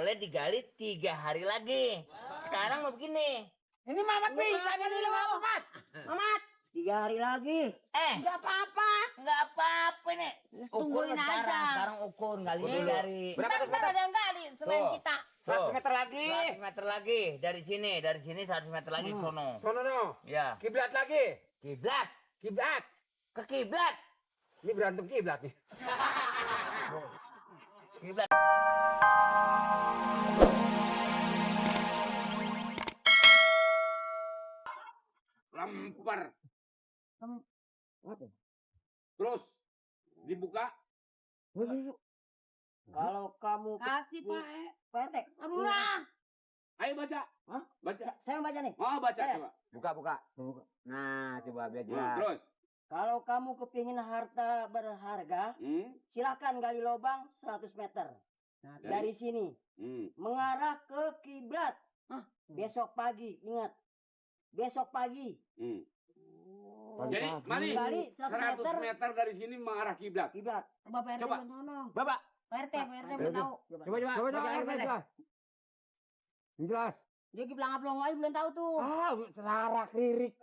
boleh digali 3 hari lagi. Sekarang mau begini. Ini Mamat bisa nih lu Mamat. Mamat, 3 hari lagi. Nggak apa-apa. Nggak apa-apa nih. Tungguin aja. Sekarang ukur gali dari. Ntar ada yang gali selain kita. 100 meter lagi. 100 meter lagi dari sini 100 meter lagi ke sono. Sono no. Ya. Kiblat lagi. Kiblat. Kiblat. Ke kiblat. Ini berantem kiblat nih. Kiblat. Lempar. Apa? Terus dibuka. Kalau kamu Kasih Pak. PT, Aduh lah. Ayo baca. Hah? Baca. Saya baca nih. Oh, baca Saya. coba. Buka. Nah, coba biar Hmm, jelas. terus. Kalau kamu kepingin harta berharga, silakan gali lubang 100 meter. Nah, dari sini mengarah ke kiblat. Besok pagi, ingat. Besok pagi. Jadi, Mali, Gali 100 meter dari sini mengarah kiblat. Kiblat. Coba Pak RT Coba. belum tahu. Bapak. Pak RT belum tahu. Coba jelas. Jelas. Dia kiblang-aplong aja belum tahu tuh. Ah, selarak lirik.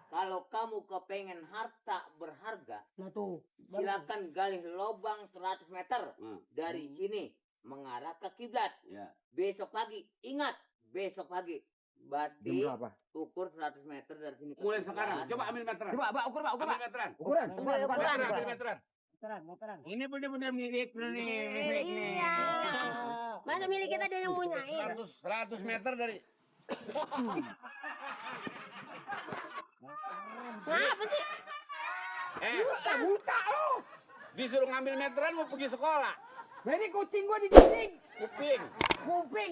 Kalau kamu kepengen harta berharga, Nah tuh. silakan gali lubang 100 meter dari sini mengarah ke kiblat. Ya. Besok pagi, ingat, besok pagi. Berarti Jam berapa? ukur 100 meter dari sini. ke Mulai kiblat. sekarang. Coba ambil meteran. Coba, Pak, ukur, Pak, Ambil meteran. Ukuran. Ambil meteran. Meteran. Ini benar-benar milik Iya. Masa milik kita dia yang punya. 100 meter dari. Kenapa sih? Buta lo. Disuruh ngambil meteran mau pergi sekolah. Jadi kucing gua digigit. Kuping.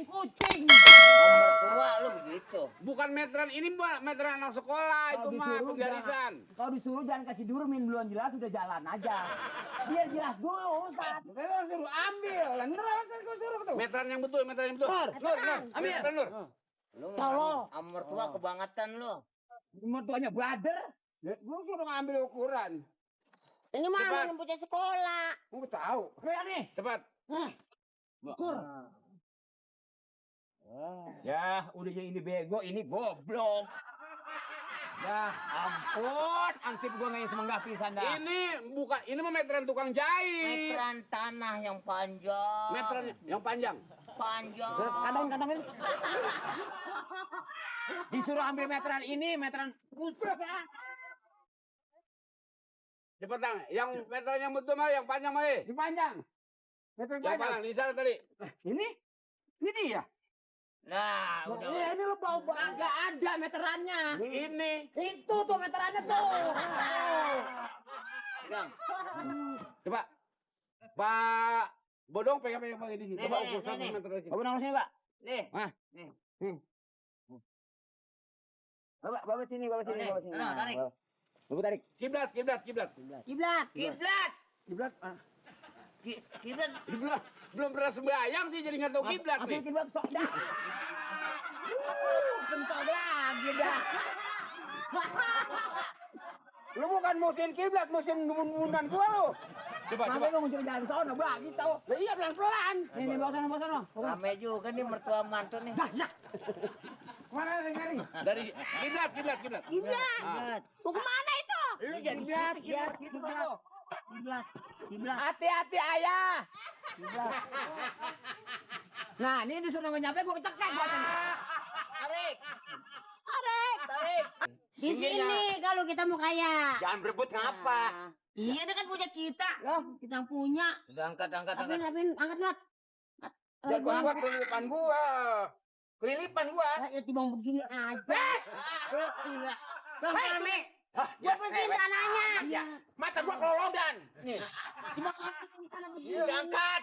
Kucing. Nomor tua lu begitu. Bukan meteran ini, Mbak. Meteran anak sekolah itu mah disuruh penggarisan. Kalau disuruh jangan kasih durmin, belum jelas udah jalan aja. Biar jelas dulu Ustaz. Kita suruh ambil. Ntar alasan gua suruh tuh. Meteran yang betul. Nur. Ambil meteran, Nur. Lu Tolong. nomor tua kebangetan lu. Mertuanya brother. Gua suruh ngambil ukuran. Ini mah Cepat. yang punya sekolah. Gua tahu. Lihat nih. Cepat. Ukur. Ya, udah jadi ini bego, ini goblok. Ya ampun, ansip gua ngayang semenggah pisan dah. Ini mah meteran tukang jahit. Meteran tanah yang panjang. Meteran yang panjang. Panjang. Kadang ini. Disuruh ambil meteran ini, meteran Cepetan. Yang meteran yang betul mah yang panjang mah. Di panjang. Meter Yang panjang. panjang di sana tadi. Ini dia. Nah, udah. ini lu bau agak ada meterannya. Ini. Itu tuh meterannya tuh. Gang. Coba. Pak Bodong pegang di sini. Nih, Coba nih, ukur nih, 100 nih. meter dari sini. Bawa sini, Pak. Nih. Bawa sini, bawa sini, Nih, bawa sini. sana, tarik. Bawa tarik. Kiblat. Kiblat. Kiblat. Kiblat. Kiblat. Belum pernah sembahyang sih jadi nggak tahu kiblat nih. Asal kiblat sok dah. Bentar lagi dah. Lu bukan musim kiblat, musim bun-bunan gua lu. Coba. Makanya lu muncul dari sono, Bang, gitu. Lah iya pelan-pelan. Ini bawa sana. Rame juga nih mertua mantu nih. Mana nyari? Dari kiblat. Kiblat. Mau kemana itu? Lu jadi kiblat. Kiblat. Hati-hati ayah. Kiblat. Nah, ini disuruh nyampe gua kecekek gua tadi. Tarik. Di sini kalau kita mau kaya. Jangan berebut ngapa? Iya, dia kan punya kita. Kita punya. Udah angkat. Angkat, angkat. Jangan gua kelilipan gua. Kelilipan gua. Ya timbang begini aja. Rame. Gua pergi tanahnya. Ya, mata gua kelolodan. Nih. Angkat.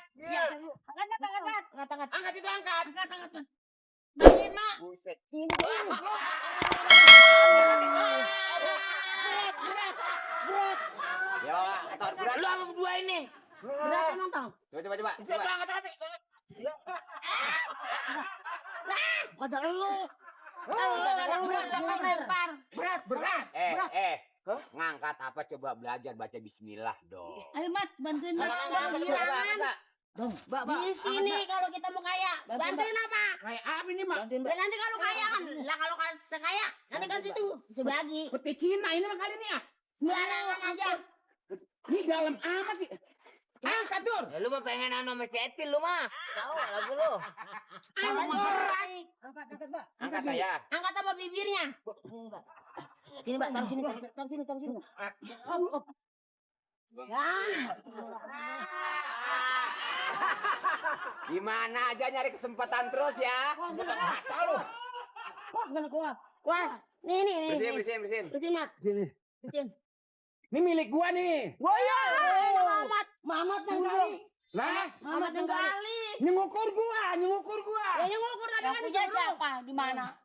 Angkat. Angkat itu angkat. Angkat. Bantuin, Mak. Buset. Ya, akar berat. Lu sama berdua ini. Berat nonton. Coba. Angkat. Ada lu. Lempar. Berat. Ngangkat apa coba belajar baca bismillah dong. Ayo, Mat, bantuin Mat. Angkat. Di sini kalau kita mau kaya, bantuin apa? Kayak apa ini, Mak? Dan nanti kalau kaya kan, lah kalau sekaya, nanti kan situ sebagi. Peti Cina ini mah kali ini ya. Sembarangan aja. Ini dalam apa sih? Angkat, Dur. Ya, lu mah pengen sama si Etil lu mah. Tahu lagu lu. Angkat ayah. Angkat apa bibirnya? Sini, Mbak, taruh sini, taruh sini. Gimana aja nyari kesempatan terus ya. Wah, nih. Bersihin. Bersihin, Mat. Sini. Bersihin. Ini milik gua nih. Mamat yang kali. Lah, Mamat yang gali. nyukur gua. Ya ngukur tapi kan punya disuruh. siapa? Di mana?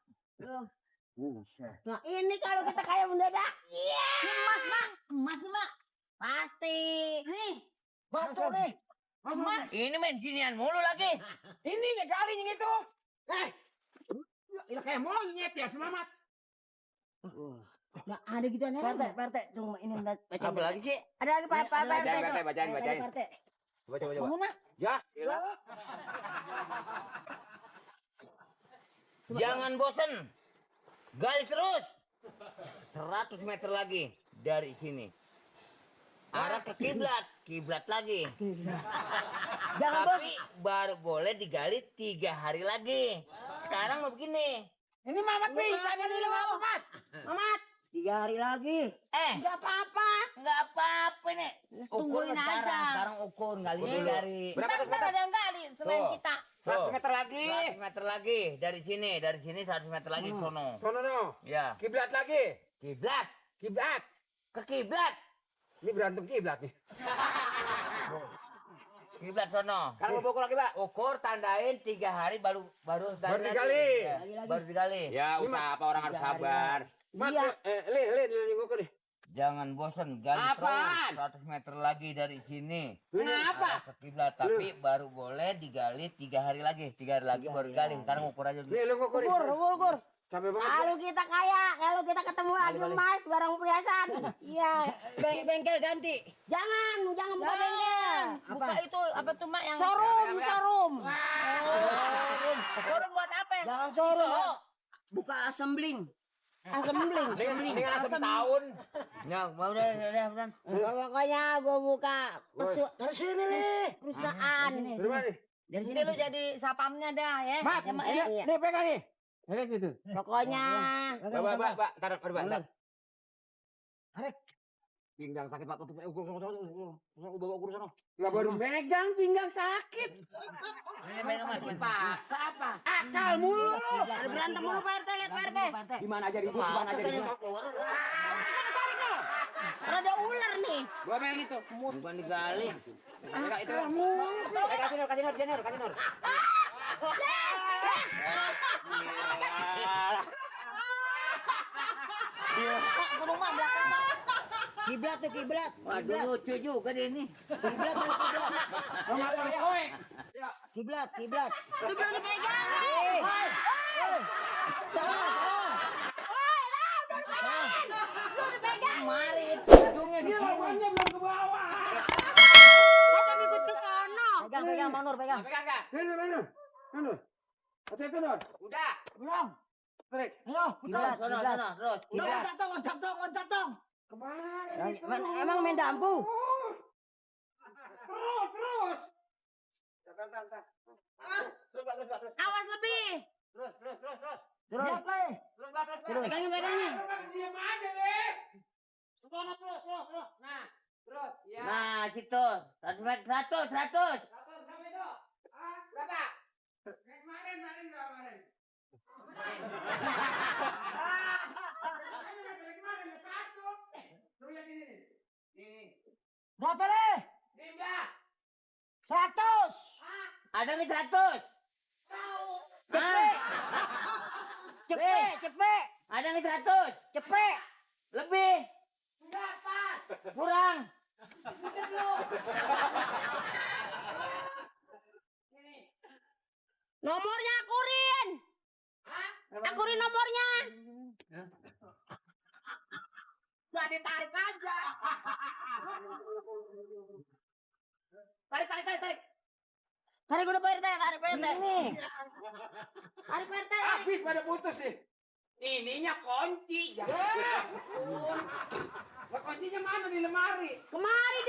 Nah, ini kalau kita kaya mendadak. Iya. Emas, Bang. Emas, Mbak. Pasti. Nih. Batu nih. Emas. Ini main ginian mulu lagi. Ini nih kali yang itu. Ini kayak monyet ya, semangat. Nah, ada gitu aneh. Perte, tunggu ini baca. Apa lagi sih? Ada lagi Pak Bacain. Coba. Mana? Ya, gila. Jangan bosen. Gali terus. 100 meter lagi dari sini. Arah ke kiblat lagi. Jangan, Bos. Tapi baru boleh digali 3 hari lagi. Sekarang mau begini. Ini Mamat bisa dulu apa, Mat? Mamat. 3 hari lagi. Enggak apa-apa. Nggak apa-apa nih. Tungguin aja. Sekarang ukur gali dari. Berapa Ntar ada yang gali selain Tuh. kita. 100 meter lagi. 100 meter lagi dari sini 100 meter lagi ke sono. Sono no. Ya. Kiblat lagi. Kiblat. Kiblat. Ke kiblat. Ini berantem kiblat nih. Kiblat sono. Kalau mau pukul lagi, Pak. Ukur tandain 3 hari baru digali. Ya, Lagi. baru digali. Ya, usaha apa orang harus sabar. Mat, Iya. Lih, nyukur nih. Jangan bosan gali Apaan? terus 100 meter lagi dari sini. Kenapa? Arah ke kiblat tapi baru boleh digali 3 hari lagi. 3 hari lagi baru digali. Ntar ukur aja dulu. Nih, lu ngukur. Ukur. Capek banget. Kalau kita kaya, kalau kita ketemu lagi emas, barang perhiasan. Iya. Bengkel ganti. Jangan buka bengkel. Buka itu apa tuh, Mak, yang Showroom. Showroom buat apa? Jangan showroom. Siso. Buka assembling. Ini asam tahun. Ya, udah. Pokoknya gue buka Dari sini nih. perusahaan. Dari mana nih? Dari sini lu jadi sapamnya dah ya. Mat, Ya, Mak, ini, ya. nih pegang nih. Kayak gitu. Pokoknya Pak, taruh, Pak. Pinggang sakit, Pak. Ukur sono. Lah baru megang pinggang sakit. Ini pegang Mas. Paksa apa? Akal mulu lu. ada berantem mulu Pak RT, lihat Pak RT. Di mana aja ribut, di mana aja ribut. Ada ular nih. Gua main itu. Bukan digali. Enggak itu. Kasih Nur. Gunung Mak belakang, Mak. Kiblat. Waduh, lucu juga dia ini. Kiblat. Itu belum dipegang. Mari ujungnya di sini. Masa ikut ke sono. Pegang, Manur, pegang. Pegang enggak? Mana? Hati-hati, Nur. Udah. Belum. Tarik. Ayo, Sono, terus. Loncat dong. Kemana? Emang main dampu? Terus. Terus. Awas lebih. Terus. Terus. Pegangin. Diam aja, Le. Terus. Nah, terus. Ya. Nah, situ. 100 meter, 100. Sampai itu. Berapa? Kemarin. Satu. Terus yang ini nih. Ini. Berapa, Le? Tiga. 100. Ada nih 100. Cepet. Ada nih 100. Cepet. Lebih. Berapa? Kurang. Nomornya akurin. Akurin nomornya. Gak ditarik aja. Tarik. Tarik udah Pak RT, tarik Pak RT. Ini. Tarik Pak RT. Habis pada putus nih. Ininya kunci. Ya. Lah kuncinya mana di lemari? Kemari